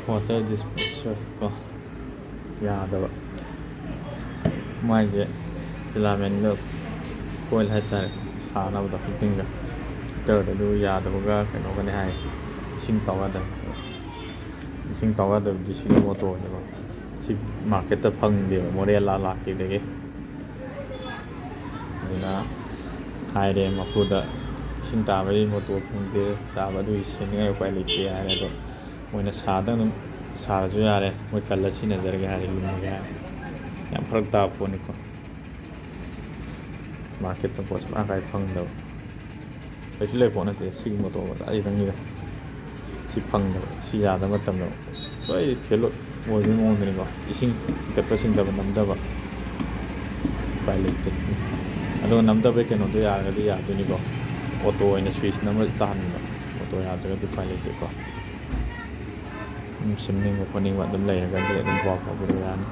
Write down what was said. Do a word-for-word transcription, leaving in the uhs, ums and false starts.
Water dispenser ꯀꯣ, ꯌꯥꯗꯕ꯫ ꯃꯥꯏꯁꯦ filament ꯀꯣꯏꯜ ꯍꯥꯏꯇꯥꯔꯦ, ꯁꯥꯅꯕꯗꯣ ꯍꯤꯇꯤꯡꯒ ꯍꯤꯇꯔꯗ, ꯑꯗꯨ ꯌꯥꯗꯕꯒ ꯀꯩꯅꯣꯒꯅꯤ ꯍꯥꯏ, ꯏꯁꯤꯡ ꯇꯥꯎ ꯌꯥꯗꯕ꯫ ꯏꯁꯤꯡ ꯇꯥꯎ ꯌꯥꯗꯕꯗꯤ ꯁꯤꯒꯤ ꯃꯣꯇꯣꯔꯅꯦꯕ꯫ ꯁꯤ ꯃꯥꯔꯀꯦꯠꯇ ꯐꯪꯗꯦꯕ, ꯃꯣꯔꯦ ꯂꯥ ꯂꯥꯛꯈꯤꯕꯗꯒꯤ꯫ ꯑꯗꯨꯅ ꯍꯥꯏꯔꯦ ꯃꯄꯨꯗ, "ꯏꯁꯤꯡ ꯇꯥꯕꯒꯤ ꯃꯣꯇꯣꯔ ꯐꯪꯗꯦ, ꯇꯥꯕ ꯑꯗꯨꯒꯤ ꯁꯦꯝꯅꯤꯡꯉꯥꯏ ꯎꯄꯥꯏ ꯂꯩꯇꯦ" ꯍꯥꯏꯔꯦ꯫ ꯑꯗꯣ ꯃꯣꯏꯅ ꯁꯥꯗ ꯑꯗꯨꯝ ꯁꯥꯔꯁꯨ ꯌꯥꯔꯦ, ꯃꯣꯏ ꯀꯜꯂ ꯁꯤꯖꯤꯟꯅꯖꯔꯒꯦ ꯍꯥꯏꯔꯦ, ꯂꯨꯝꯃꯒꯦ ꯍꯥꯏꯔꯦ꯫ ꯌꯥꯝ ꯐꯔꯛ ꯇꯥꯕ ꯄꯣꯠꯅꯤꯀꯣ꯫ ꯃꯥꯔꯀꯦꯠꯇ ꯄꯣꯠꯁꯦ ꯃꯔꯥꯡ ꯀꯥꯏ ꯐꯪꯗꯕ꯫ ꯀꯩꯁꯨ ꯂꯩ ꯄꯣꯠ ꯅꯠꯇꯦ, ꯁꯤꯒꯤ ꯃꯣꯇꯣꯔ ꯃꯆꯥꯁꯤꯗꯪꯅꯤꯗ꯫ ꯁꯤ ꯐꯪꯗꯕ, ꯁꯤ ꯌꯥꯗꯕ ꯃꯇꯝꯗ ꯂꯣꯏ ꯐꯦꯜ ꯑꯣꯏꯕꯒꯤ ꯃꯑꯣꯡꯗꯅꯤꯀꯣ꯫ ꯏꯁꯤꯡ ꯆꯤꯡꯈꯠꯄ ꯆꯤꯡꯊꯕ ꯅꯝꯊꯕ ꯎꯄꯥꯏ ꯂꯩꯇꯦ꯫ ꯑꯗꯣ ꯅꯝꯊꯕꯒꯤ ꯀꯩꯅꯣꯗꯣ ꯌꯥꯔꯒꯗꯤ ꯌꯥꯗꯣꯏꯅꯤꯀꯣ꯫ ꯑꯣꯇꯣ ꯑꯣꯏꯅ ꯁ꯭ꯋꯤꯆ ꯅꯝꯃ ꯇꯥꯍꯟꯕ꯫ ꯑꯣꯇꯣ ꯌꯥꯗ꯭ꯔꯒꯗꯤ ꯎꯄꯥꯏ ꯂꯩꯇꯦꯀꯣ꯫ ꯑꯗꯨꯝ ꯁꯦꯝꯅꯤꯡꯕ ꯈꯣꯠꯅꯤꯡꯕ ꯑꯗꯨꯝ ꯂꯩꯔꯒꯗꯤ ꯑꯗꯨꯝ ꯄꯥꯎ ꯐꯥꯎꯕꯤꯔꯛꯄ ꯌꯥꯅꯤ꯫